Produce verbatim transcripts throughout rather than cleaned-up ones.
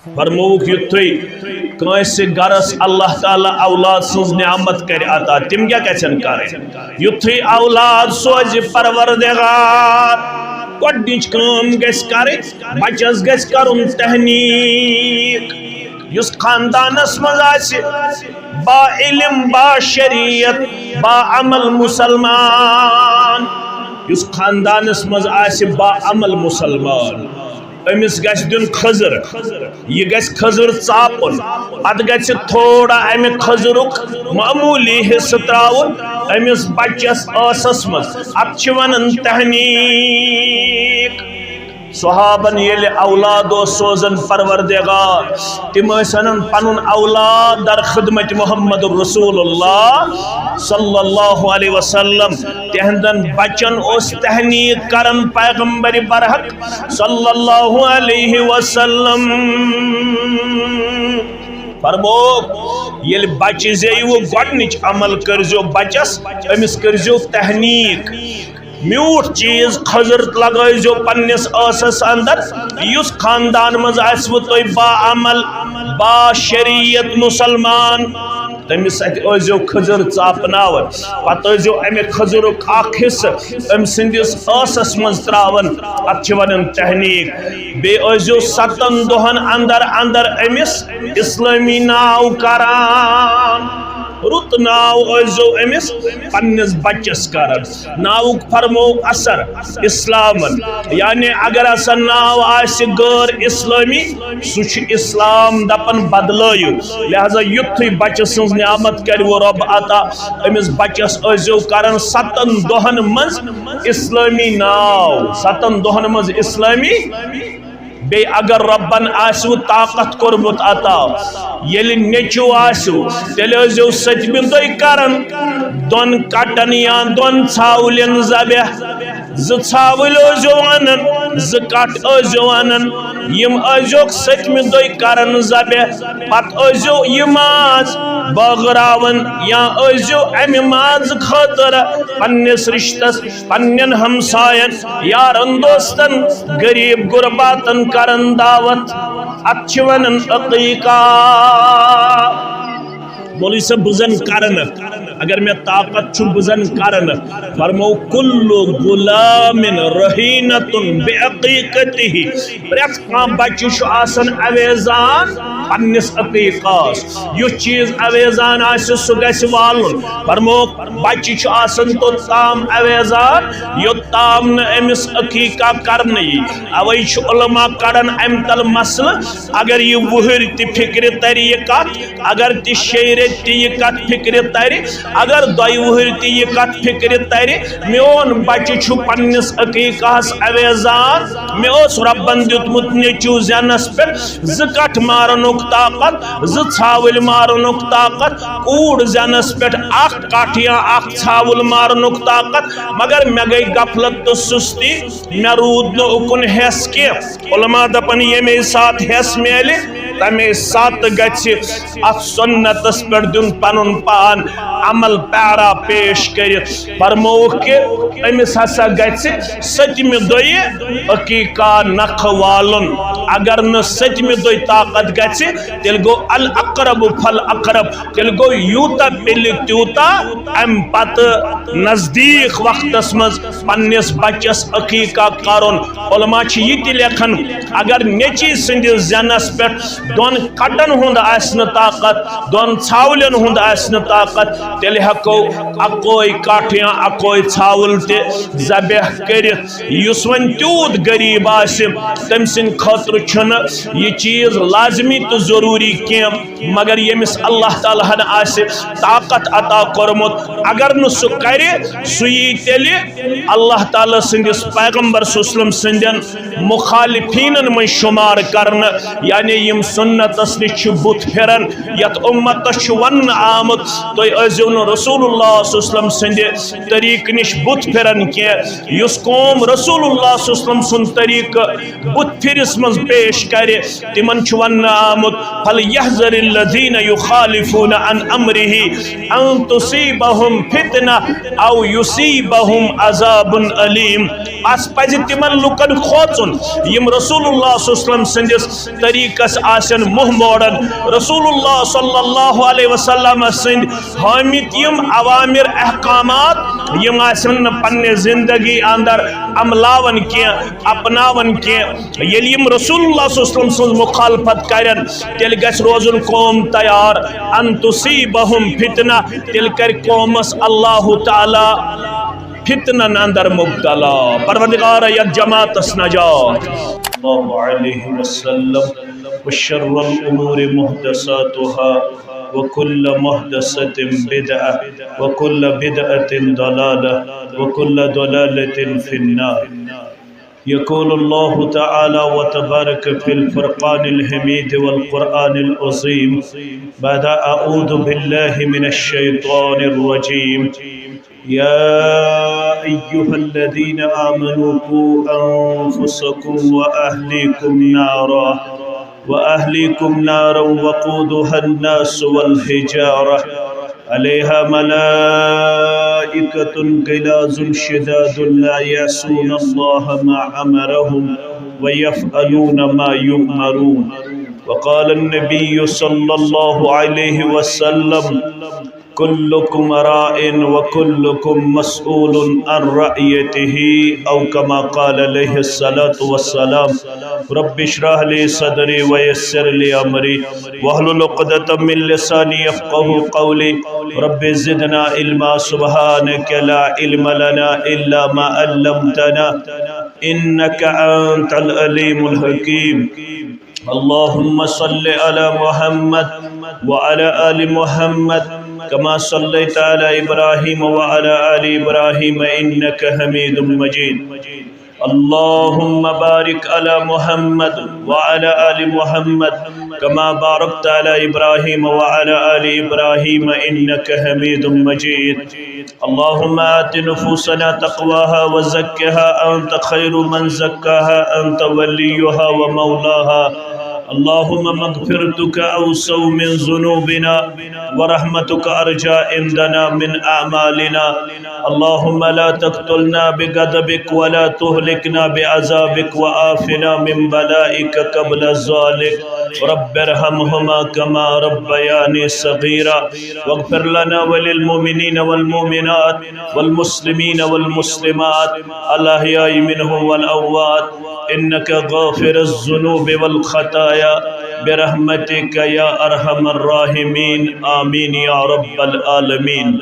فرمووُکھ، یُتھُے کٲنٛسہِ گرس اللہ تعالیٰ اولاد سٕنٛز نعمت کرِ عطا، تِم کیٛاہ گژھن کرٕنۍ؟ یُتھُے اولاد سوزِ پروردگار، گۄڈٕنِچ کٲم گژھِ کرٕنۍ، بچس گژھِ کرُن تحنیٖک۔ یُس خاندانس منٛز آسہِ با علم، با شریعت، با عمل مسلمان، یُس خاندانس منٛز آسہِ با عمل مسلمان، أمِس گژھِ دیُن کھٔزٕر، یہِ گژھِ کھٔزٕر ژاپُن، پتہٕ گژھِ تھوڑا امہِ کھٔزٕرُک معموٗلی حصہٕ ترٛاوُن أمِس بچس ٲسس منٛز، اتھ چھِ ونان تحنیٖک۔ صحابن ییٚلہِ اولاد اوس سوزان پروردگار، تِم ٲسۍ انان پنُن اولاد در خدمت محمد رسول اللہ صلی اللہ علیہ وسلم۔ تِہنٛدن بچن اوس تحنیٖک کران پیغمبر برحق صلی اللہ علیہ وسلم۔ فرموو، ییٚلہِ بچہِ زیوٕ، گۄڈٕنِچ عمل کٔرزیو بچس، أمِس کٔرزیو تحنیٖک۔ میوٗٹھ چیٖز کھٔزٕر لگٲیزیو پننِس ٲسس اندر، یُس خاندان منٛز آسِوٕ تُہۍ با عمل، با شریعت مسلمان، تٔمِس اَتھِ ٲسۍزیو کھٔزٕر ژاپناوان، پتہٕ ٲسۍزیو اَمہِ کھٔزٕرُک اکھ حصہٕ أمۍ سٕنٛدِس ٲسس منٛز ترٛاوان، اَتھ چھِ وَنان تحنیٖک۔ بیٚیہِ ٲسۍزیو ستن دۄہن اندر اندر أمِس اسلٲمی ناو کران، رُت ناو ٲسۍزیو أمِس پننِس بچس کران۔ ناوُک فرموو اثر اسلامن، یعنی اگر ہسا ناو آسہِ غٲر اسلٲمی، سُہ چھُ اسلام دپان بدلٲیِو۔ لہذا یُتھُے بچہٕ سٕنٛز نعمت کرِوٕ رۄب عطا، أمِس بچس ٲسۍزیو کران ستن دۄہن منٛز اسلٲمی ناو، ستن دۄہن منٛز اسلٲمی۔ بیٚیہِ اگر رۄبن آسِوٕ طاقت کوٚرمُت عطا، ییٚلہِ نیٚچوٗ آسِوٕ، تیٚلہِ ٲسۍزیو ستمہِ دۄہہِ کران دۄن کٹن یا دۄن ژھاوٕلٮ۪ن ذبح۔ زٕ ژھاوٕلۍ ٲسۍزیو انان، زٕ کٹھ ٲسۍزیو انان، یِم ٲسۍزیوکھ ستمہِ دۄہہِ کران ذبح۔ پتہٕ ٲسۍزیو یہِ ماز بٲگراوان یا ٲسۍزیو امہِ مازٕ خٲطرٕ پننِس رشتس، پننٮ۪ن ہمساین، یارن دوستن، غریب غرباتن کران دعوت۔ اتھ چھِ ونان عقیقہ۔ مولوی صٲب، بہٕ زن کرٕ نہٕ، اگر مےٚ طاقت چھُ، بہٕ زن کرٕ نہٕ۔ فرموو، کل غلام رہینۃ بعقیقتہ، پرٛٮ۪تھ کانٛہہ بچہِ چھُ آسان اویزان پننِس عقیقس۔ یُس چیٖز اویزان آسہِ، سُہ گژھِ والُن۔ فرموو، بچہِ چھُ آسان توٚت تام اویزان، یوٚت تام نہٕ أمِس عقیقہ کرنہٕ یی۔ اوے چھُ علماء کڑان امہِ تل مسلہٕ، اگر یہِ وُہٕرۍ تہِ فکرِ ترِ یہِ کتھ، اگر تہِ شیٚیہِ رٮ۪تۍ تہِ یہِ کتھ فکرِ ترِ، اگر دۄیہِ وُہٕرۍ تہِ یہِ کتھ فکرِ ترِ، میون بچہِ چھُ پننِس عقیقہس اویزان۔ مےٚ اوس رۄبن دیُتمُت نیٚچوٗ زینس پٮ۪ٹھ زٕ کٹھ مارنُک طاقت، زٕ ژھاوٕلۍ مارنُک طاقت، کوٗر زینس پٮ۪ٹھ اکھ کٹھ یا اکھ ژھاوُل مارنُک طاقت، مگر مےٚ گٔے غفلت تہٕ سُستی، مےٚ روٗد نہٕ اُکُن ہٮ۪س کینٛہہ۔ علماء دپان، ییٚمے ساتہٕ ہٮ۪س میلہِ، تمے ساتہٕ گژھِ اتھ سنتس پٮ۪ٹھ دیُن پنُن پان عمل پیرا پیش کٔرِتھ۔ فرمووُکھ کہِ أمِس ہسا گژھِ ستمہِ دۄہہِ عقیقہ نکھٕ والُن۔ اگر نہٕ ستمہِ دۄہہِ طاقت گژھِ، تیٚلہِ گوٚو الاقرب فالاقرب، تیٚلہِ گوٚو یوٗتاہ پِلہِ تیوٗتاہ امہِ پتہٕ نزدیٖک وقتس منٛز پننِس بچس عقیقہ کرُن۔ علماء چھِ یہِ تہِ لیکھان، اگر نیٚچی سٕنٛدِس زینس پٮ۪ٹھ دۄن کٹن ہُنٛد آسہِ نہٕ طاقت، دۄن ژھاولٮ۪ن ہُنٛد آسہِ نہٕ طاقت، تیٚلہِ ہٮ۪کو اکوے کٹھ یا اکوے ژھاوُل تہِ ذبح کٔرِتھ۔ یُس وۄنۍ تیوٗت غریٖب آسہِ، تٔمۍ سٕنٛدِ خٲطرٕ چھُنہٕ یہِ چیٖز لازمی تہٕ ضروٗری کینٛہہ، مگر ییٚمِس اللہ تعالیٰ ہن آسہِ طاقت عطا کوٚرمُت، اگر نہٕ سُہ کرِ، سُہ یی تیٚلہِ اللہ تعالیٰ سٕنٛدِس پیغمبر صلی اللہ علیہ وسلم سٕنٛدٮ۪ن مخالفینن منٛز شمار کرنہٕ، یعنی یِم سنتس نِش چھِ بُتھ پھِران، یتھ امتس چھُ وننہٕ آمُت، تُہۍ ٲسۍزیو نہٕ رسول اللہ صلی اللہ علیہ وسلم سٕنٛدِ طریقہٕ نِش بُتھ پھِران کینٛہہ۔ یُس قوم رسول اللہ صلی اللہ علیہ وسلم سُنٛد طریقہٕ بُتھ پھِرِس منٛز پیش کرِ، تِمن چھُ وننہٕ آمُت، فَلْيَحْذَرِ الَّذِينَ يُخَالِفُونَ عَنْ أَمْرِهِ أَنْ تُصِيبَهُمْ فِتْنَةٌ أَوْ يُصِيبَهُمْ عَذَابٌ أَلِيمٌ۔ اَسہِ پَزِ تِمن لُکن کھوژُن، یِم رسول اللہ صلی اللہ علیہ وسلم سٕنٛدِس طریٖقس آسہِ آسن منہ موڑن۔ رسول اللہ صلی اللہ علیہ وسلم سٕنٛدۍ ہٲمٕتۍ یِم اوامر احکامات، یِم آسن نہٕ پننہِ زندگی اندر عملاوان کینٛہہ، اپناوان کینٛہہ۔ ییٚلہِ یِم رسول اللہ صلی اللہ علیہ وسلم سٕنٛز مخالفت کرن، تیٚلہِ گژھِ روزُن قوم تیار، ان تصیبہم فتنہ، تیٚلہِ کرِ قومس اللہ تعالیٰ فتنن اندر مبتلا۔ پروردگار، یتھ جماعتس نجات۔ اللہ علیہ وسلم۔ وشر الأمور محدثاتها، وكل محدثة بدعة، وكل بدعة ضلالة، وكل ضلالة في النار۔ يقول الله تعالى وتبارك في الفرقان الحميد والقرآن العظيم بعد أعوذ بالله من الشيطان الرجيم: يا أيها الذين آمنوا قوا أنفسكم وأهليكم نارا، وأهليكم نارا وقودها الناس والحجارة، عليها ملائكة غلاظ شداد لا يعصون الله ما أمرهم ويفعلون ما يؤمرون. وقال النبي صلى الله عليه وسلم: كلكم راع وكلكم مسؤول عن رعيته، أو كما قال عليه الصلاة والسلام. رب اشرح لي صدري ويسر لي أمري واحلل عقدة من لساني يفقهوا قولي. رب زدنا علما، سبحانك لا علم لنا إلا ما علمتنا، إنك أنت العليم الحكيم. اللهم صل على محمد وعلى آل محمد كما صليت على إبراهيم وعلى آل إبراهيم إنك حميد مجيد. اللهم بارك على محمد وعلى آل محمد كما باركت على إبراهيم وعلى آل إبراهيم إنك حميد مجيد. اللهم آت نفوسنا تقواها وزكها أنت خير من زكاها أنت وليها ومولاها. اللهم مغفرتك أوسع من ذنوبنا ورحمتك أرجى عندنا من أعمالنا. اللهم لا تقتلنا بغضبك ولا تهلكنا بعذابك وعافنا من بلائك قبل ذلك. رب ارحمهما كما ربياني صغيرا. واغفر لنا وللمؤمنين والمؤمنات والمسلمين والمسلمات الأحياء منهم والأموات إنك غافر الذنوب والخطايا برحمتك يا أرحم الراحمين. آمين يا رب العالمين.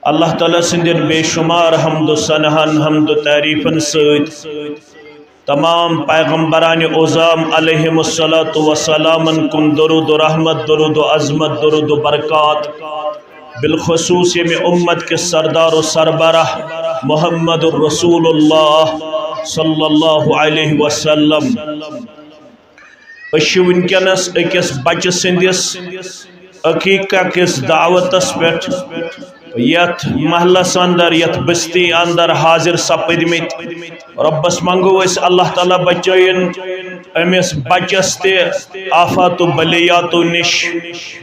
اللہ تعالیٰ سٕنٛدٮ۪ن بے شمار حمد و ثناہن، حمد و تعریفن سۭتۍ تمام پیغمبران عظام علیہم الصلوۃ والسلامن کُن درود و رحمت، درود و عظمت، درود و برکات، بالخصوص ییٚمہِ امت کِس سردار و سربراہ محمد رسول اللہ صلی اللہ علیہ وسلم۔ أسۍ چھِ وٕنکیٚنَس أکِس بچہٕ سٕنٛدِس عقیٖقہ کِس دعوتس پٮ۪ٹھ یتھ محلس اندر، یتھ بستی اندر حاضر سپدمٕتۍ۔ رۄبس منٛگو أسۍ، اللہ تعالیٰ بچٲیِن أمِس بچس تہِ آفات و بلیاتو نِش،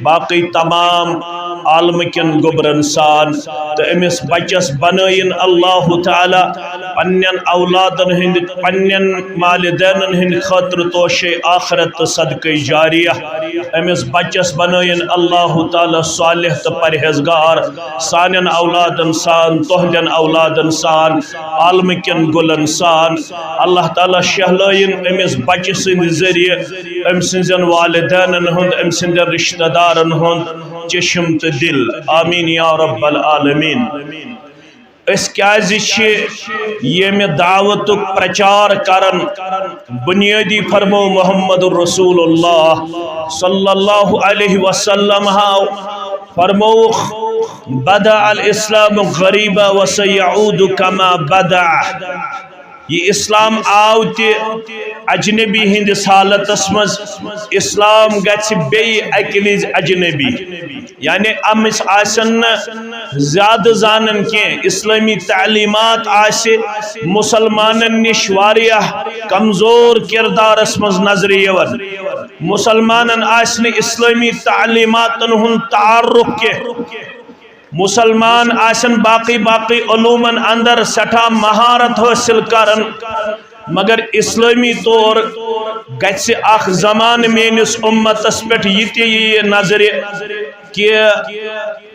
باقٕے تمام عالمہٕ کٮ۪ن گوٚبرن سان، تہٕ أمِس بچس بنٲیِن اللہ تعالیٰ پننٮ۪ن اولادن ہٕنٛدِ، پننٮ۪ن والدینن ہٕنٛدِ خٲطرٕ توشے آخرت تہٕ صدقے جاریہ۔ أمِس بچس بنٲیِن اللہ تعالیٰ صالح تہٕ پرہیزگار، سانٮ۪ن اولادن سان، تُہنٛدٮ۪ن اولادن سان، عالمہٕ کٮ۪ن گُلن سان۔ اللہ تعالیٰ شہلٲیِن أمِس بچہِ سٕنٛدِ ذٔریعہٕ أمۍ سٕنٛزٮ۪ن والدینن ہُنٛد، أمۍ سٕنٛدٮ۪ن رشتہ دارن ہُنٛد چشم تہٕ دل۔ آمین یا رب العالمین۔ أسۍ کیازِ چھِ ییٚمہِ دعوتُک پرچار کران؟ بنیٲدی فرمو محمد رسول اللہ صلی اللہ علیہ وسلم ہاو فرمووُکھ، بدأ الاسلام غریبا وسیعود کما بدأ۔ یہِ اسلام آو تہِ اجنبی ہٕنٛدِس حالتس منٛز، اسلام گژھِ بیٚیہِ اکہِ وِزِ اجنبی۔ یعنی أمِس آسن نہٕ زیادٕ زانن کینٛہہ، اسلٲمی تعلیمات آسہِ مسلمانن نِش واریاہ کمزور کردارس منٛز نظرِ یِوان۔ مسلمانن آسہِ نہٕ اسلٲمی تعلیماتن ہُنٛد تعارف کینٛہہ۔ مسلمان آسن باقی باقی علومن اندر سٹھا مہارت حٲصِل کران، مگر اسلٲمی طور گژھِ اکھ زمانہٕ میٲنِس اُمتس پٮ۪ٹھ یہِ تہِ یِیہِ نظرِ کہِ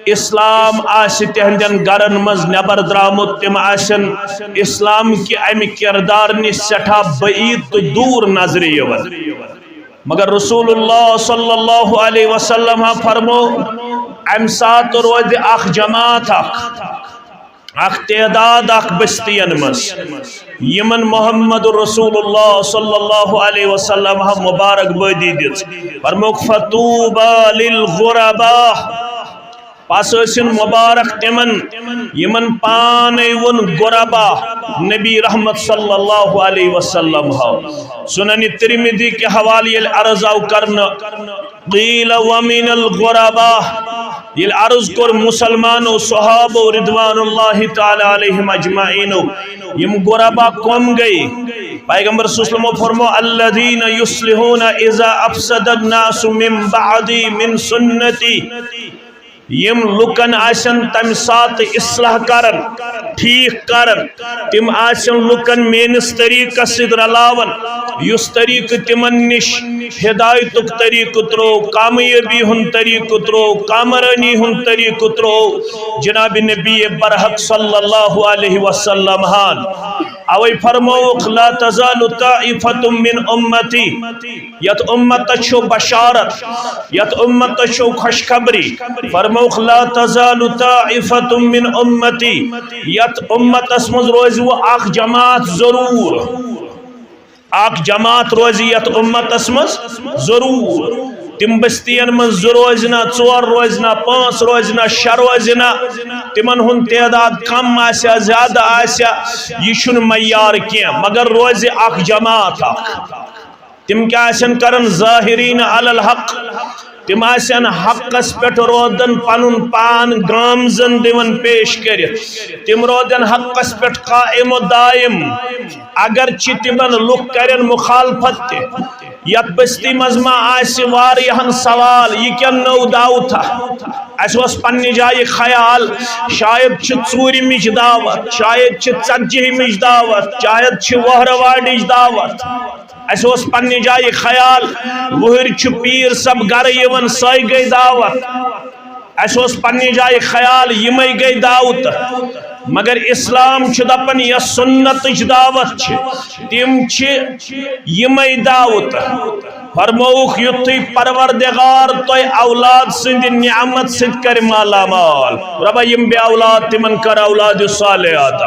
اسلام آسہِ تِہنٛدٮ۪ن گرن منٛز نٮ۪بر درٛامُت، تِم آسن اسلام کہِ امہِ کردار نِش سٮ۪ٹھاہ بعید تہٕ دوٗر نظرِ یِوان۔ مگر رسول اللہ صلی اللہ علیہ وسلم ہا فرمو، امہِ ساتہٕ روزِ اکھ جماعت اکھ، اکھ تعداد اکھ بستین منٛز، یمن محمد رسول اللہ صلی اللہ علیہ وسلم ہا مبارک بٲدی دِژ۔ فرموک، "فطوبى للغرباء"، پس ٲسِن مبارک تِمن یمن پانے ووٚن غربا نبی رحمت صلی اللہ علیہ وسلم ہو۔ سنن ترمذی کہِ حوالہٕ ییٚلہِ عرض آو کرنہٕ، قیل ومن الغرباء، ییٚلہِ عرض کوٚر مسلمانو، صحابو رضوان اللہ تعالی علیہم اجمعینو، یِم غربا کم گٔے؟ پیغمبر صلی اللہ علیہ وسلمو فرمو، الذین یصلحون اذا افسد الناس من بعدی من سنتی، یِم لُکن آسن تمہِ ساتہٕ اصلاح کران، ٹھیک کران، تِم آسن لُکن میٲنِس طریقس سۭتۍ رلاوان، یُس طریقہٕ تِمن نِش ہدایتُک طریقہٕ ترٛوو، کامیٲبی ہُنٛد طریقہٕ ترٛوو، کامرٲنی ہُنٛد طریقہٕ ترٛوو، جناب نبی برحق صلی اللہ علیہ وسلم ہن۔ اوے فرمووُکھ، لا تزال طائفة من امتی، یتھ امتس چھو بشارت، یتھ امتس چھو خوشخبری۔ فرمووُکھ، لا تزال طائفة من امتی، یتھ امتس منٛز روزِ وۄنۍ اکھ جماعت ضرور، اکھ جماعت روزِ یتھ امتس منٛز ضرور۔ تِم بستین منٛز زٕ روزِ نہ، ژور روزِ نہ، پانٛژھ روزِ نہ، شےٚ روزِ نہ، تِمن ہُنٛد تعداد کم آسہِ یا زیادٕ آسہِ، یہِ چھُنہٕ معیار کینٛہہ، مگر روزِ اکھ جماعت اکھ۔ تِم کیٛاہ آسن کران؟ ظاہرین علی الحق، تِم آسن حقس پٮ۪ٹھ روزان، پنُن پان گامزن دِوان پیش کٔرِتھ، تِم روزن حقس پٮ۪ٹھ قائم و دائم، اگرچہ تِمن لُکھ کرن مخالفت تہِ۔ یتھ بستی منٛز ما آسہِ واریاہن سوال، یہِ کیٛاہ نٔو دعوتھا؟ اسہِ اوس پننہِ جایہِ خیال، شاید چھِ ژوٗرِمِچ دعوت، شاید چھِ ژتجِہمِچ دعوت، شاید چھِ وہرواڈٕچ دعوت۔ اسہِ اوس پننہِ جایہِ خیال، وُہٕرۍ چھُ پیٖر صٲب گرٕ یِوان، سۄے گٔے دعوت۔ اسہِ اوس پننہِ جایہِ خیال، یِمے گٔے دعوت۔ مگر اسلام چھُ دپان، یۄس سنتٕچ دعوت چھِ، تِم چھِ یِمے دعوت۔ فرمووُکھ، یُتھُے پروردگار تۄہہِ اولاد سٕنٛدِ نعمت سۭتۍ کرِ مالا مال، رۄبا، یِم بے اولاد، تِمن کر اولاد صالح عطا۔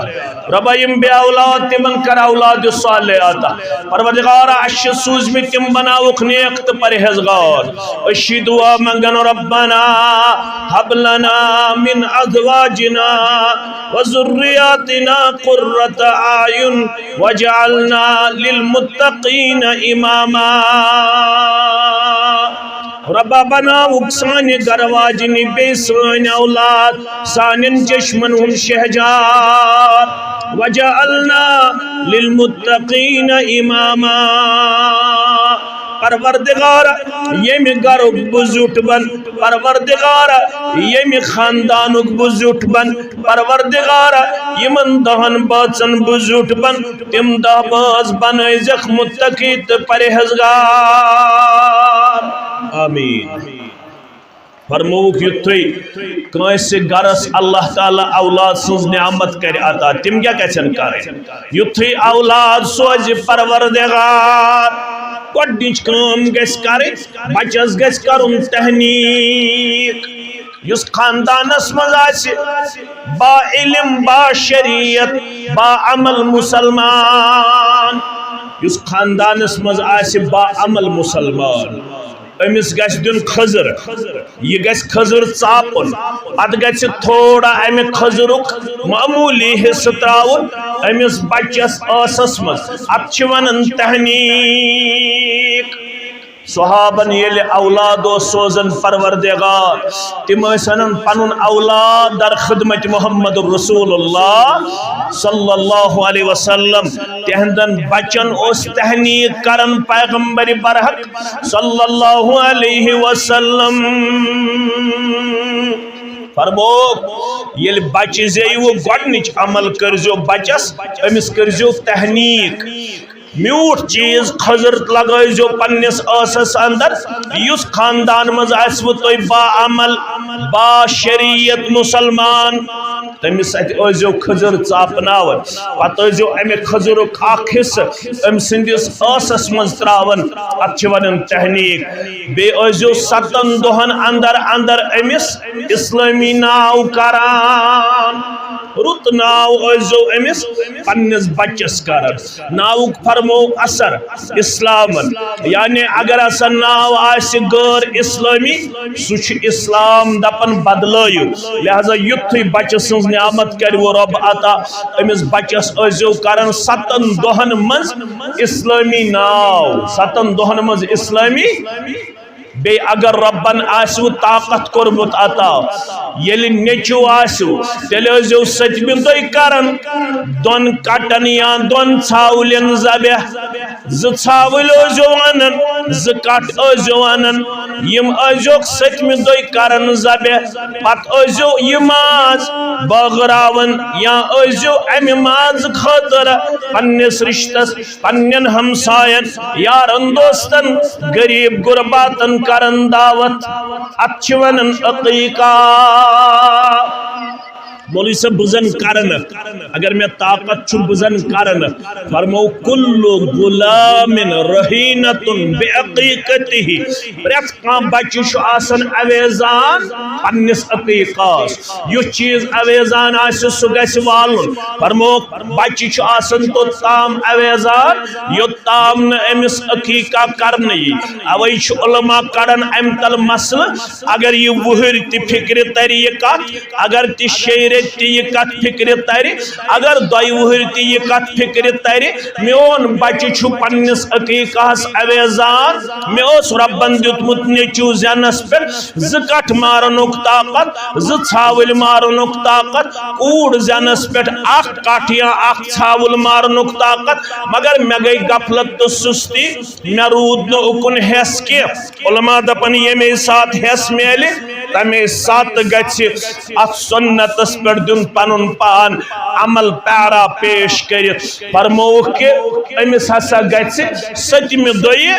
رۄبا، یِم بے اولاد، تِمن کر اولاد صالح عطا۔ پروردگارا، اَسہِ چھِ سوٗزمٕتۍ، تِم بناوُکھ نیک تہٕ پرہیزگار۔ أسۍ چھِ دعا منٛگان، ربنا ہب لنا من ازواجنا و ذریاتنا قرۃ اعین واجعلنا للمتقین اماما۔ رۄبا، بناوُکھ سانہِ گرٕ واجنہِ بیٚیہِ سٲنۍ اولاد سانٮ۪ن چشمن ہُنٛد شہجار۔ واجعلنا للمتقین اماما۔ پروردگار، ییٚمہِ گرُک بہٕ زیُٹھ بن، پروردگار، ییٚمہِ خاندانُک بہٕ زیُٹھ بن، پروردگار، یِمن دہن بٲژن بہٕ زیُٹھ بن، تِم دہ بٲژ بنٲیزکھ متقی تہٕ پرہیزگار۔ آمین۔ فرمووُکھ، یُتھُے کٲنٛسہِ گرس اللہ تعالیٰ اولاد سٕنٛز نعمت کرِ عطا، تِم کیٛاہ گژھن کرٕنۍ؟ یُتھُے اولاد سوزِ پروردگار، گۄڈٕنِچ کٲم گژھِ کرٕنۍ، بچس گژھِ کرُن تحنیٖک۔ یُس خاندانس منٛز آسہِ با علم، با شریعت، با عمل مسلمان، یُس خاندانس منٛز آسہِ با عمل مسلمان، أمِس گژھِ دیُن کھٔزٕر، یہِ گژھِ کھٔزٕر ژاپُن، پتہٕ گژھِ تھوڑا امہِ کھٔزٕرُک معموٗلی حصہٕ ترٛاوُن أمِس بچس ٲسس منٛز۔ اتھ چھِ ونان تحنیٖک۔ صحابن ییٚلہِ اولاد اوس سوزان پروردگار، تِم ٲسۍ انان پنُن اولاد در خدمت محمد رسول اللہ صلی اللہ علیہ وسلم۔ تہندن بچن اوس تحنیٖک کران پیغمبر برحق صلی اللہ علیہ وسلم۔ فرمووُکھ، ییٚلہِ بچہِ زیوٕ، گۄڈنِچ عمل کٔرزیو بچس، أمِس کٔرزیو تحنیٖک۔ میوٗٹھ چیٖز کھٔزٕر لگٲیزیو پننِس ٲسس اندر۔ یُس خاندان منٛز آسِوٕ تُہۍ با عمل، با شریعت مسلمان، تٔمِس اَتھِ ٲسۍزیو کھٔزٕر ژاپناوان۔ پتہٕ ٲسۍزیو اَمہِ کھٔزٕرُک اکھ حصہٕ أمۍ سٕنٛدِس ٲسس منٛز ترٛاوان۔ اَتھ چھِ وَنان تحنیٖک۔ بیٚیہِ ٲسۍزیو ستن دۄہن اندر اندر أمِس اسلٲمی ناو کران۔ رُت ناو ٲسۍزیو أمِس پننِس بچس کران۔ ناوُک فرمو اثر اسلامن، یعنی اگر ہسا ناو آسہِ غٲر اسلٲمی، سُہ چھُ اسلام دپان بدلٲیِو۔ لہذا یُتھُے بچہٕ سٕنٛز نعمت کرِوٕ رۄب عطا، أمِس بچس ٲسۍزیو کران ستن دۄہن منٛز اسلٲمی ناو، ستن دۄہن منٛز اسلٲمی۔ بیٚیہِ اگر رۄبن آسِوٕ طاقت کوٚرمُت عطا، ییٚلہِ نیٚچوٗ آسِوٕ، تیٚلہِ ٲسۍزیو ستمہِ دۄہہِ کران دۄن کٹن یا دۄن ژھاولٮ۪ن ذبح۔ زٕ ژھاوٕلۍ ٲسۍزیو انان، زٕ کٹھ ٲسۍزیو انان، یِم ٲسۍزیوکھ ستمہِ دۄہہِ کران ذبح۔ پتہٕ ٲسۍزیو یہِ ماز بٲگراوان یا ٲسۍزیو امہِ مازٕ خٲطرٕ پننِس رشتس، پننٮ۪ن ہمساین، یارن دوستن، غریب غرباتن کرن دعوت۔ اتھ چھِ ونان عقیقہ۔ مولوی صٲب، بہٕ زن کرنہٕ، اگر مےٚ طاقت چھُ، بہٕ زن کرنہٕ۔ فرمو، کل غلام رہینۃ بعقیقتہ، پرٛٮ۪تھ کانٛہہ بچہِ چھُ آسان اویزان پننِس عقیقس۔ یُس چیٖز اویزان آسہِ، سُہ گژھِ والُن۔ فرموکھ، بچہِ چھُ آسان توٚت تام اویزان، یوٚت تام نہٕ أمِس عقیقہ کرنہٕ یی۔ اوے چھُ علماء کڑان امہِ تل مسلہٕ، اگر یہِ وُہٕرۍ تہِ فکرِ ترِ یہِ کتھ، اگر تہِ شیٚیہِ ریٚتۍ تہِ یہِ کتھ فکرِ ترِ، اگر دۄیہِ وُہٕرۍ تہِ یہِ کتھ فکرِ ترِ، میون بچہِ چھُ پننِس عقیقہس اویزان، مےٚ اوس رۄبن دیُتمُت نیٚچوٗ زینس پٮ۪ٹھ زٕ کٹھ مارنُک طاقت، زٕ ژھاوٕلۍ مارنُک طاقت، کوٗر زینس پٮ۪ٹھ اکھ کٹھ یا اکھ ژھاوُل مارنُک طاقت، مگر مےٚ گٔے غفلت تہٕ سُستی، مےٚ روٗد نہٕ اُکُن ہٮ۪س کینٛہہ۔ علماء دپان، ییٚمے ساتہٕ ہٮ۪س میلہِ، تمے ساتہٕ گژھِ اتھ سُنتس پٮ۪ٹھ دیُن پنُن پان عمل پیرا پیش کٔرِتھ۔ فرمووُکھ کہ أمِس ہسا گژھِ ستمہِ دۄہہِ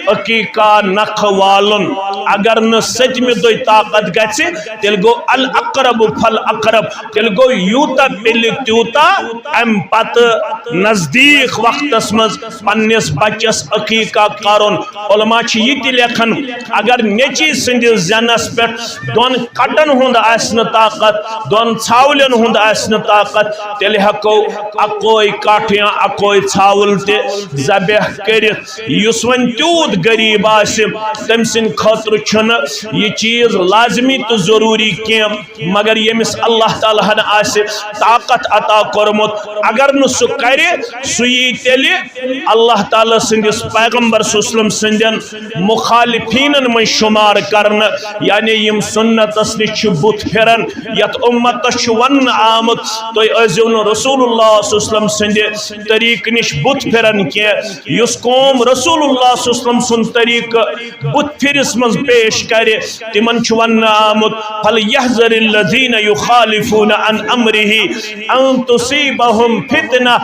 عقیقہ نکھٕ والُن۔ اگر نہٕ ستمہِ دۄہہِ طاقت گژھِ، تیٚلہِ گوٚو الاقرب فالاقرب، تیٚلہِ گوٚو یوٗتاہ پِلہِ تیوٗتاہ امہِ پتہٕ نزدیٖک وقتس منٛز پننِس بچس عقیقہ کرُن۔ علماء چھِ یہِ تہِ لیکھان، اگر نیٚچی سٕنٛدِس زینس پٮ۪ٹھ دۄن کٹن ہُنٛد آسہِ نہٕ طاقت، دۄن ژھاولٮ۪ن ہُنٛد آسہِ نہٕ طاقت، تیٚلہِ ہٮ۪کو اکوے کٹھ یا اکوے ژھاوُل تہِ ذبح کٔرِتھ۔ یُس وۄنۍ تیوٗت غریٖب آسہِ، تٔمۍ سٕنٛدِ خٲطرٕ چھُنہٕ یہِ چیٖز لازمی تہٕ ضروٗری کینٛہہ۔ مگر ییٚمِس اللہ تعالیٰ ہن آسہِ طاقت عطا کوٚرمُت، اگر نہٕ سُہ کرِ، سُہ یی تیٚلہِ اللہ تعالیٰ سٕنٛدِس پیغمبر صلی اللہ علیہ وسلم سٕنٛدٮ۪ن مخالفینن منٛز شمار کرنہٕ، یعنی یِم سُنتس نِش چھِ بُتھ پھِران، یتھ اُمتس چھُ وننہٕ آمُت، تُہۍ ٲسۍزیو نہٕ رسول اللہ صلی اللہ علیہ وسلم سٕنٛدِ طریٖقہٕ نِش بُتھ پھِران کینٛہہ۔ یُس قوم رسول اللہ صلی اللہ علیہ وسلم سُنٛد طریٖقہٕ بُتھ پھِرِس منٛز پیش کرِ، تِمن چھُ وننہٕ آمُت، فَلْيَحْذَرِ الَّذِينَ يُخَالِفُونَ عَنْ أَمْرِهِ أَنْ تُصِيبَهُمْ فِتْنَةٌ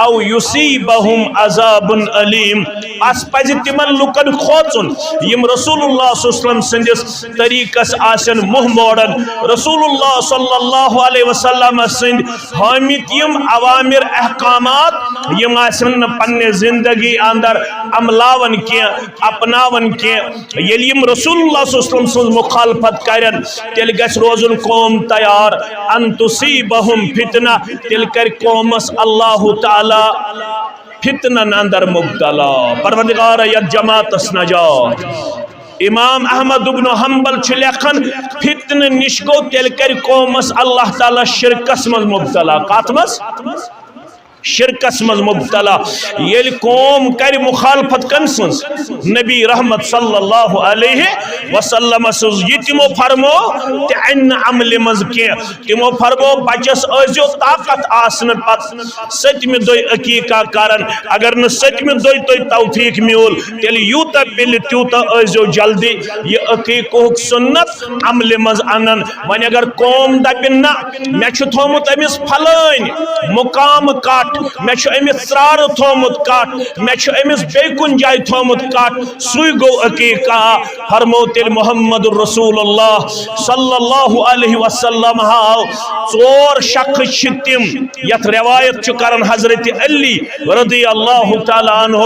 أَوْ يُصِيبَهُمْ عَذَابٌ أَلِيمٌ۔ اَسہِ پَزِ تِمن لُکن کھوژُن، یِم رسول اللہ صلی اللہ علیہ وسلم سٕنٛدِس طریٖقس آسن منہ موڑان۔ رسول اللہ صلی اللہ علیہ وسلم سٕنٛدۍ ہٲمٕتۍ یِم اوامر احکامات، یِم آسن نہٕ پننہِ زندگی اندر عملاوان کینٛہہ، اپناوان کینٛہہ۔ ییٚلہِ یِم رسول اللہ صلی اللہ علیہ وسلم سٕنٛز مخالفت کرن، تیٚلہِ گژھِ روزُن قوم تیار، ان تصیبہم فتنہ، تیٚلہِ کرِ قومس اللہ تعالیٰ فتنن اندر مبتلا۔ پروردگار، یتھ جماعتس نجات۔ امام احمد ابن حنبل چھُ لیکھان، فتنہٕ نِش گوٚو، تیٚلہِ کرِ قومس اللہ تعالیٰ شرکس منٛز مبتلا۔ کتھ منٛز؟ شرکس منٛز مبتلا۔ ییٚلہِ قوم کرِ مخالفت کٔمۍ سٕنٛز؟ نبی رحمت صلی اللہ علیہ وسلم سٕنٛز۔ یہِ تِمو فرمو تہِ انہِ نہٕ عملہِ منٛز کینٛہہ۔ تِمو فرمو، بچس ٲسۍزیو طاقت آسنہٕ پتہٕ ستمہِ دۄہہِ عقیقہ کران۔ اگر نہٕ ستمہِ دۄہہِ تۄہہِ توفیق میوٗل، تیٚلہِ یوٗتاہ پِلہِ تیوٗتاہ ٲسۍزیو جلدی۔ یہِ عقیقہُک سنت عملہِ منٛز انان۔ وۄنۍ اگر قوم دپہِ، نہ، مےٚ چھُ تھوٚمُت أمِس فلٲنۍ مقام کٹ، مےٚ چھُ أمِس ژرارٕ تھوٚمُت کٹ، مےٚ چھُ أمِس بیٚیہِ کُنہِ جایہِ تھوٚمُت کٹ، سُے گوٚو عقیقہ۔ فرموو تیٚلہِ محمد رسول اللہ صلی اللہ علیہ وسلم ہاو ژور شخص چھِ تِم، یتھ روایت چھُ کران حضرت علی رضی اللہ تعالیٰ عنہ،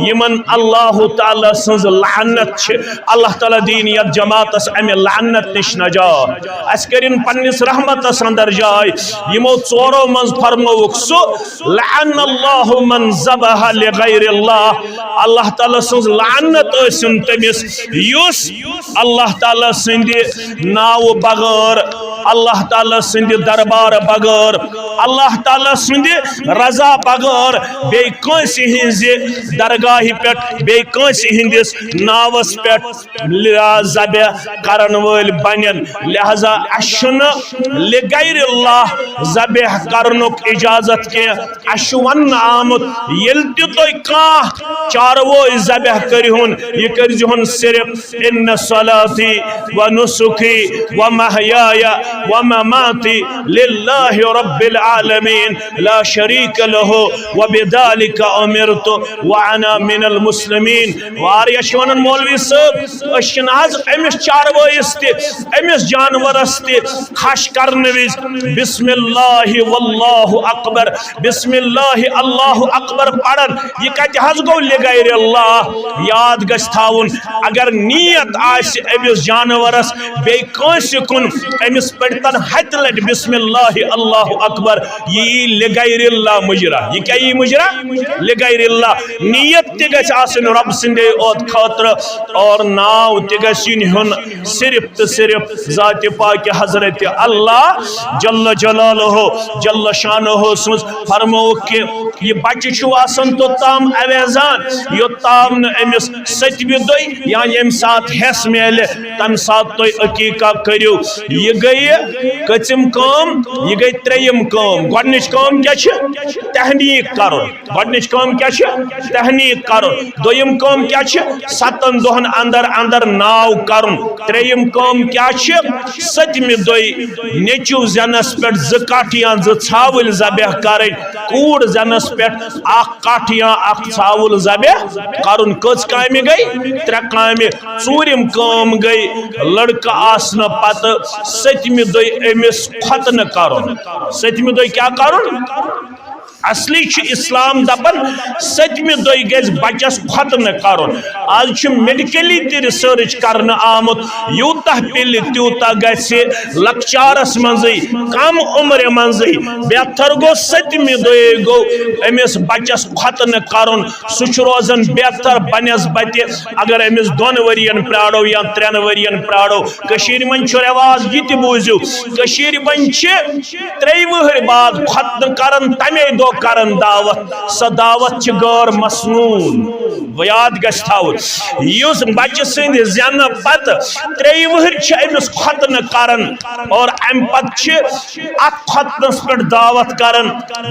یمن اللہ تعالیٰ سٕنٛز لعنت چھِ۔ اللہ تعالیٰ دِیِن یتھ جماعتس امہِ لعنت نِش نجات۔ اسہِ کٔرِن پننِس رحمتس اندر جاے۔ یمو ژورو منٛز فرمووُکھ سُہ، لعن اللہ من ذبح لغیر اللہ۔ اللہ تعالیٰ سٕنٛز لعنت ٲسِن تٔمِس، یُس اللہ تعالیٰ سٕنٛدِ ناوٕ بغٲر، اللہ تعالیٰ سٕنٛدِ دربارٕ بغٲر، اللہ تعالیٰ سٕنٛدِ رضا بغٲر بیٚیہِ کٲنٛسہِ ہٕنٛزِ درگاہہِ پٮ۪ٹھ، بیٚیہِ کٲنٛسہِ ہٕنٛدِس ناوَس پٮ۪ٹھ ذبح کرن وٲلۍ بنن۔ لہذا اَسہِ چھُنہٕ لغیر اللہ ذبح کرنُک اجازت کینٛہہ۔ اَسہِ چھُ وننہٕ آمُت، ییٚلہِ تہِ تُہۍ کانٛہہ چاروٲے ذبح کٔرِہُن، یہِ کٔرۍزِہُن صرف، ان صلاتی و نسخی و محیای و مماتی للہ رب العالمین لا شریک لہ و بذالک امرت و انا من المسلمین۔ واریاہ چھِ ونان، مولوی صٲب، أسۍ چھِنہٕ حظ أمِس چاروٲیِس تہِ، أمِس جانورس تہِ کھش کرنہٕ وِزِ بسم اللہ واللہ اکبر، بسم اللہ اللہ اکبر پران؟ یہِ کتہِ حظ گوٚو لغیر اللہ؟ یاد گژھِ تھاوُن، اگر نیت آسہِ أمِس جانورس بیٚیہِ کٲنٛسہِ کُن، أمِس پٔرۍتن ہتہِ لٹہِ بسم اللہ اللہ اکبر، یہِ یی لغیر اللہ مُجرا۔ یہِ کیٛاہ یی مُجرا؟ لغیر اللہ۔ نیت تہِ گژھِ آسٕنۍ رۄب سٕنٛدے اوت خٲطرٕ، اور ناو تہِ گژھِ یِنۍ ہیوٚن صرف تہٕ صرف ذاتِ پاکِ حضرت اللہ جل جلالہ جل شانہ سٕنٛز۔ فرمووُکھ کہِ یہِ بچہِ چھُ آسان توٚتام اویزان، یوٚتام نہٕ أمِس ستمہِ دۄہہِ یا ییٚمہِ ساتہٕ حٮ۪س میلہِ، تَمہِ ساتہٕ تُہۍ عقیٖقہ کٔرِو۔ یہِ گٔیہِ کٔژِم کٲم؟ یہِ گٔے ترٛیٚیِم کٲم۔ گۄڈٕنِچ کٲم کیٛاہ چھِ؟ تحنیٖک کَرُن۔ گۄڈٕنِچ کٲم کیٛاہ چھِ؟ تحنیٖک کَرُن۔ دوٚیِم کٲم کیٛاہ چھِ؟ ستن دۄہن اندر اندر ناو کرُن۔ ترٛیٚیِم کٲم کیٛاہ چھِ؟ ستمہِ دۄہہِ نیٚچو زٮ۪نس پٮ۪ٹھ زٕ کٹھ یا زٕ ژھاوٕلۍ ذبح کرٕنۍ، کوٗر زٮ۪نس پٮ۪ٹھ اکھ کٹھ یا اکھ ژھاوُل ذبح کرُن۔ کٔژ کامہِ گٔے؟ ترٛےٚ کامہِ۔ ژوٗرِم کٲم گٔے لڑکہٕ آسنہٕ پتہٕ ستمہِ دۄہہِ أمِس ختنہٕ کرُن۔ ستمہِ دۄہہِ کیٛاہ کرُن؟ اصلی چھُ اسلام دپان، ستمہِ دۄہہِ گژھِ بچس ختنہٕ کرُن۔ آز چھُ میڈیکلی تہِ ریسرچ کرنہٕ آمُت، یوٗتاہ پِلہِ تیوٗتاہ گژھِ لۄکچارس منٛزٕے، کم عمرِ منٛزٕے۔ بہتر گوٚو، ستمہِ دۄہے گوٚو أمِس بچس ختنہٕ کرُن۔ سُہ چھُ روزان بہتر بنسبتہِ اگر أمِس دۄن ؤرین پرارو یا ترٛٮ۪ن ؤرین پرارو۔ کٔشیٖرِ منٛز چھُ رٮ۪واج، یہِ تہِ بوٗزِو، کٔشیٖرِ منٛز چھِ ترٛیٚیہِ وٕہٕرۍ بعد ختنہٕ کران، تَمے دۄہ کران دعوت۔ سۄ دعوت چھِ غٲر مسنوٗن۔ وۄنۍ یاد گژھِ تھاوُن، یُس بچہٕ سٕنٛدِ زٮ۪نہٕ پتہٕ ترٛیٚیہِ وٕہٕرۍ چھِ أمِس ختنہٕ کران اور اَمہِ پتہٕ چھِ اَتھ ختنس پٮ۪ٹھ دعوت کران،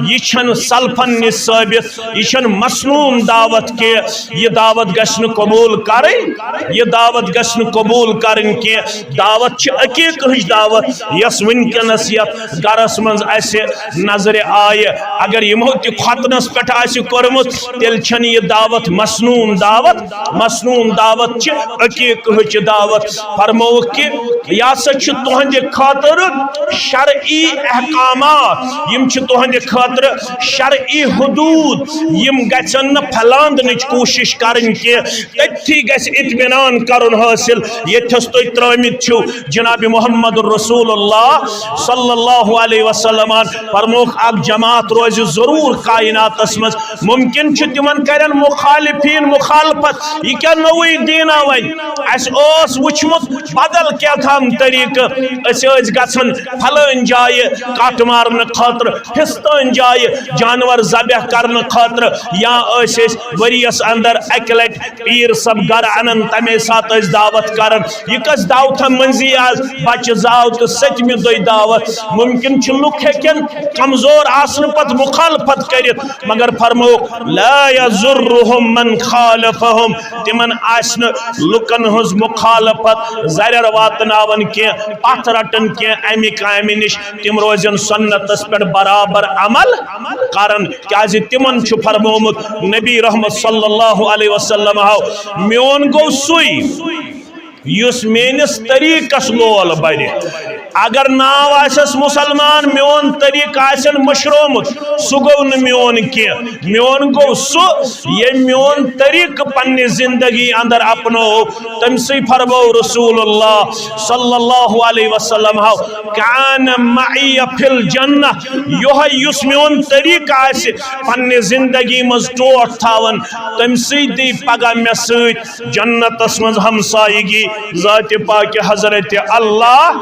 یہِ چھَنہٕ سلفن نِش ثٲبت، یہِ چھَنہٕ مسنوٗن دعوت کینٛہہ۔ یہِ دعوت گژھِ نہٕ قبوٗل کرٕنۍ، یہِ دعوت گژھِ نہٕ قبوٗل کرٕنۍ کینٛہہ۔ دعوت چھِ عقیٖقہٕچ دعوت، یۄس وٕنکیٚنَس یَتھ گَرَس منٛز اَسہِ نظرِ آیہِ۔ اگر یِمو تہِ ختنَس پٮ۪ٹھ آسہِ کوٚرمُت، تیٚلہِ چھَنہٕ یہِ دعوت مسنوٗن دعوت۔ مسنوٗن دعوت چھِ عقیٖقہٕچ دعوت۔ فرمووُکھ کہِ یہِ ہسا چھُ تُہنٛدِ خٲطرٕ شرعی احکامات، یِم چھِ تُہنٛدِ خٲطرٕ شرعی حدوٗد، یِم گژھن نہٕ پھلاندنٕچ کوٗشِش کرٕنۍ کینٛہہ۔ تٔتھی گژھِ اطمینان کرُن حٲصِل، ییٚتھس تُہۍ ترٲومٕتۍ چھِو جناب محمد رسول اللہ صلی اللہ علیہ وسلم۔ فرمووُکھ، اکھ جماعت روزِ ضروٗر کائناتس منٛز۔ ممکن چھُ تِمن کرن مخالفین مخالفت، یہِ کیٛاہ نوٚوُے دیٖنا وۄنۍ؟ اَسہِ اوس وُچھمُت بدل کیٛاہ تام طریٖقہٕ، أسۍ ٲسۍ گژھان فلٲنۍ جایہِ کٹ مارنہٕ خٲطرٕ، فستٲنۍ جایہِ جانور ذبح کرنہٕ خٲطرٕ، یا ٲسۍ أسۍ ؤریَس اندر اکہِ لٹہِ پیٖر صٲب گرٕ انان، تمے ساتہٕ ٲسۍ دعوت کران۔ یہِ کس دعوتہ منٛزی آز بچہِ زاو تہٕ ستمہِ دۄہہِ دعوت؟ ممکن چھُ لُکھ ہیٚکن کمزور آسنہٕ پتہٕ مخالفت مخالفت کٔرِتھ، مگر فرمووُکھ، "لا یضرهم من خالفهم"، تِمن آسہِ نہٕ لُکن ہٕنٛز مخالفت، زرٮ۪ر واتناوان کینٛہہ، پتھ رٹان کینٛہہ امہِ کامہِ نِش، تِم روزن سنتس پٮ۪ٹھ برابر عمل کران، کیازِ تِمن چھُ فرمومُت نبی رحمت صلی اللہ علیہ وسلم ہو، "میون گوٚو سُے یُس میٲنِس طریٖقس لول بَرِ۔ اگر ناو آسٮ۪س مُسلمان، میون طریٖقہٕ آسٮ۪ن مٔشرومُت، سُہ گوٚو نہٕ میون کینٛہہ۔ میون گوٚو سُہ، ییٚمۍ میون طریٖقہٕ پننہِ زندگی اندر اپنوو۔" تٔمۍ سٕے فرموو رسول اللہ صلی اللہ علیہ وسلم ہو، "کان معی فی الجنہ"، یۄہے یُس میون طریٖقہٕ آسہِ پننہِ زندگی منٛز ٹوٹھ تھاوان، تٔمۍ سٕے دی پگاہ مےٚ سۭتۍ جنتس منٛز ہمسایگی ذات پاک حضرت اللہ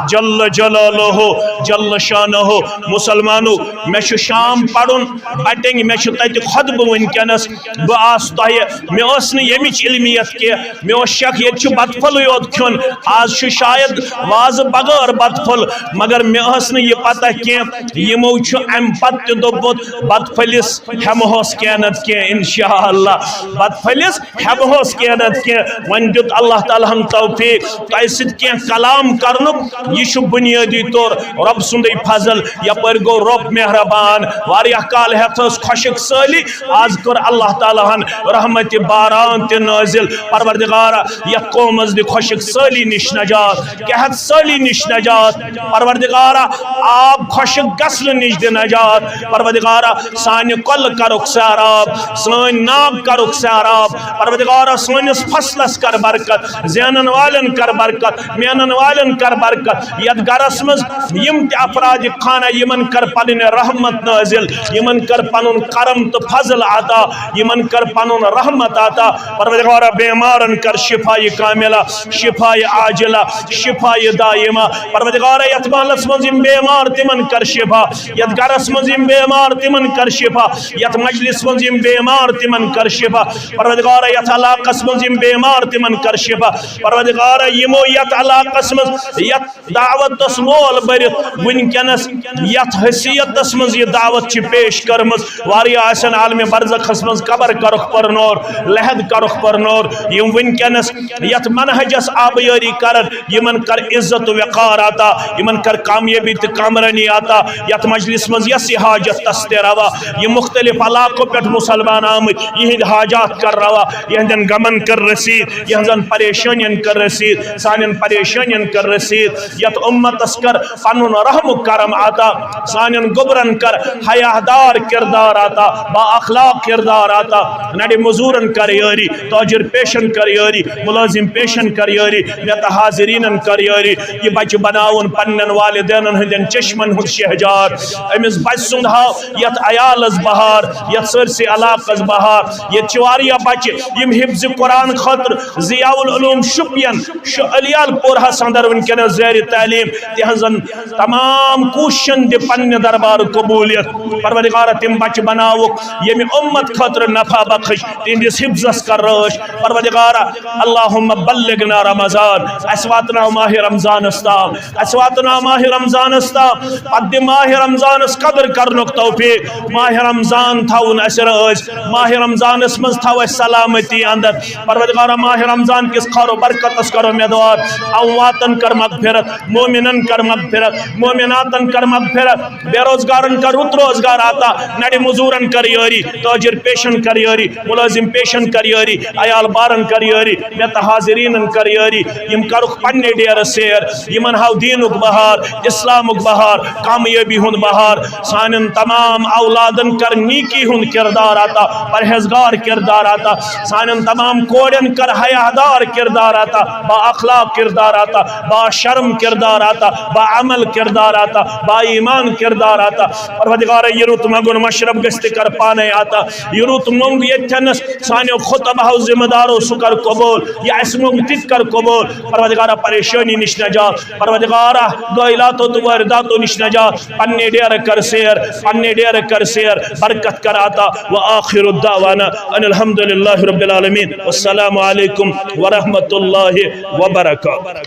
جل جلالہ جل شانہ۔ مسلمانو، مےٚ چھُ شام پرُن بٹنگ، مےٚ چھُ تتہِ خطبہٕ وٕنکیٚنس۔ بہٕ آس تۄہہِ، مےٚ ٲس نہٕ ییٚمِچ علمیت کینٛہہ، مےٚ اوس شک ییٚتہِ چھُ بتہٕ پھوٚلٕے یوت کھیوٚن، آز چھُ شاید وازٕ بغٲر بتہٕ پھوٚل، مگر مےٚ ٲس نہٕ یہِ پتہ کینٛہہ، یِمو چھُ امہِ پتہٕ تہِ دوٚپمُت بتہٕ پھٔلِس ہٮ۪مہٕ ہوس کینٛہہ نتہٕ کینٛہہ، انشاءاللہ بتہٕ پھٔلِس ہٮ۪مہٕ ہوس کینٛہہ نتہٕ کینٛہہ۔ وۄنۍ دیُت اللہ تعالیٰ ہن توفیق تۄہہِ سۭتۍ کینٛہہ کلام کرنُک۔ یہِ چھُ بُنیٲدی طور رۄب سُنٛدٕے فضل۔ یپٲرۍ گوٚو رۄب مہربان، واریاہ کال ہٮ۪تھ ٲس خۄشک سٲلی، آز کٔر اللہ تعالیٰ ہن رحمتِ باران تہِ نٲزِل۔ پروردگارا، یتھ قومس دِ خۄشک سٲلی نِش نجات، قحط سٲلی نِش نجات۔ پروردگارا، آب خۄشک گژھنہٕ نِش دِ نجات۔ پروردگارا، سانہِ کۄلہٕ کرُکھ سیراب، سٲنۍ ناگ کرُکھ سیراب۔ پروردگارا، سٲنِس فصلس کر برکت، زینن والٮ۪ن کر برکت، مینن والٮ۪ن کر برکت۔ یتھ گرس منٛز یِم تہِ افراد خانہ، یِمن کر پنٕنۍ رحمت نٲزِل، یِمن کر پنُن کرم تہٕ فضل عطا، یِمن کر پنُن رحمت عطا۔ پروردگارا، بیمارن کر شفا کاملہ، شفا عاجلہ، شفا دائمہ۔ پروردگارا، یتھ محلس منٛز یِم بیمار، تِمن کر شفا۔ یتھ گرس منٛز یِم بیمار، تِمن کر شفا۔ یتھ مجلس منٛز یِم بیمار، تِمن کر شفا۔ پروردگارا، یتھ علاقس منٛز یِم بیمار، تِمن کر شفا۔ پروردگارا، یِمو یتھ علاقس منٛز یتھ دعوتس لول بٔرِتھ وٕنکیٚنس یتھ حیثیتس منٛز یہِ دعوت چھِ پیش کٔرمٕژ، واریاہ آسن عالمِ برزخس منٛز، قبر کرُکھ پرنور، لحد کرُکھ پرنور، یِم وٕنکیٚنس یتھ منہجس آبیٲری کرن، یِمن کر عزت و وقار عطا، یِمن کر کامیٲبی تہٕ کامرٲنی عطا۔ یتھ مجلس منٛز یۄس یہِ حاجت تس تہِ روا، یِم مختلف علاقو پٮ۪ٹھ مسلمان آمٕتۍ، یِہنٛدۍ حاجات کر روا، یِہنٛدٮ۪ن غمن کر رسیٖد، یِہنٛزن پریشٲنین کر رسیٖد، سانٮ۪ن پریشٲنین کر رسیٖد۔ یتھ امتس کر پنُن رحم و کرم عطا، سانٮ۪ن گوٚبرن کر حیادار کردار عطا، با اخلاق کردار عطا۔ نڑِ مزورن کر یٲری، تاجر پیشن کر یٲری، ملازم پیشن کر یٲری، مےٚ تہٕ حاضرینن کر یٲری۔ یہِ بچہِ بناوُن پننٮ۪ن والدینن ہٕنٛدٮ۪ن چشمن ہُنٛد شہجار۔ أمِس بچہِ سُنٛد ہاو یتھ عیالس بہار، یتھ سٲرسٕے علاقس بہار۔ ییٚتہِ چھِ واریاہ بچہِ یِم حفظ قرآن خٲطرٕ ضیاء العلوم شُپین، شُ-، علی الپورہس اندر وٕنکیٚنس زیر تعلیٖم، تِہنٛزن تمام کوٗششن دِ پننہِ دربار قبولیت۔ پروردگارا، تِم بچہِ بناوُکھ ییٚمہِ امت خٲطرٕ نفع بخش، تِہنٛدِس حفظس کر رٲچھ۔ پروردگارا، اللہم بلغنا رمضان، اسہِ واتناو ماہِ رمضانس تام، اسہِ واتناو ماہِ رمضانس تام، پتہٕ دِ ماہِ رمضانس قدر کرنُک توفیق۔ ماہِ رمضان تھاوُن اسہِ رٲضۍ، ماہِ رمضانس منٛز تھاو اسہِ سلامتی اندر۔ پروردگارا، ماہِ رمضان کِس خیر و برکتس کرو مےٚ دعا، امواتن کر مغفرت، مومنن کر مغفرت، مومناتن کر مغفرت، بے روزگارن کر رُت روزگار عطا، نڑِ مزورن کر یٲری، تاجر پیشن کر یٲری، ملازم پیشن کر یٲری، عیال بارن کر یٲری، مےٚ تہٕ حاضرینن کر یٲری۔ یِم کرُکھ پننہِ ڈیرٕ سیر، یِمن ہاو دیٖنُک بہار، اسلامُک بہار، کامیٲبی ہُنٛد بہار۔ سانٮ۪ن تمام اولادن کر نیکی ہُنٛد کردار عطا، پرہیزگار کردار عطا۔ سانٮ۪ن تمام کورٮ۪ن کر حیادار کردار عطا، با اخلاق کردار عطا، با شرم کردار عطا، با عمل کردار عطا، با ایمان کردار عطا۔ پروردگارا، یہِ رُت منٛگُن مشرب گژھِ تہِ کر پانے عطا۔ یہِ رُت موٚنگ ییٚتھٮ۪نس سانیو خطبہو ذمہ دارو سُہ کر قبول، یہِ اسہِ موٚنگ تہِ تہِ کر قبول۔ پروردگارا، پریشٲنی نِش نجات، پروردگارا، گٲیلاتو تہٕ وٲرِداتو نِش نجات، پننہِ ڈیرٕ کر سیر، پننہِ ڈیرٕ کر سیر، برکت کر عطا۔ وآخر دعوانا ان الحمد للہ رب العالمین، والسلام علیکم ورحمۃ اللہ وبرکاتہ۔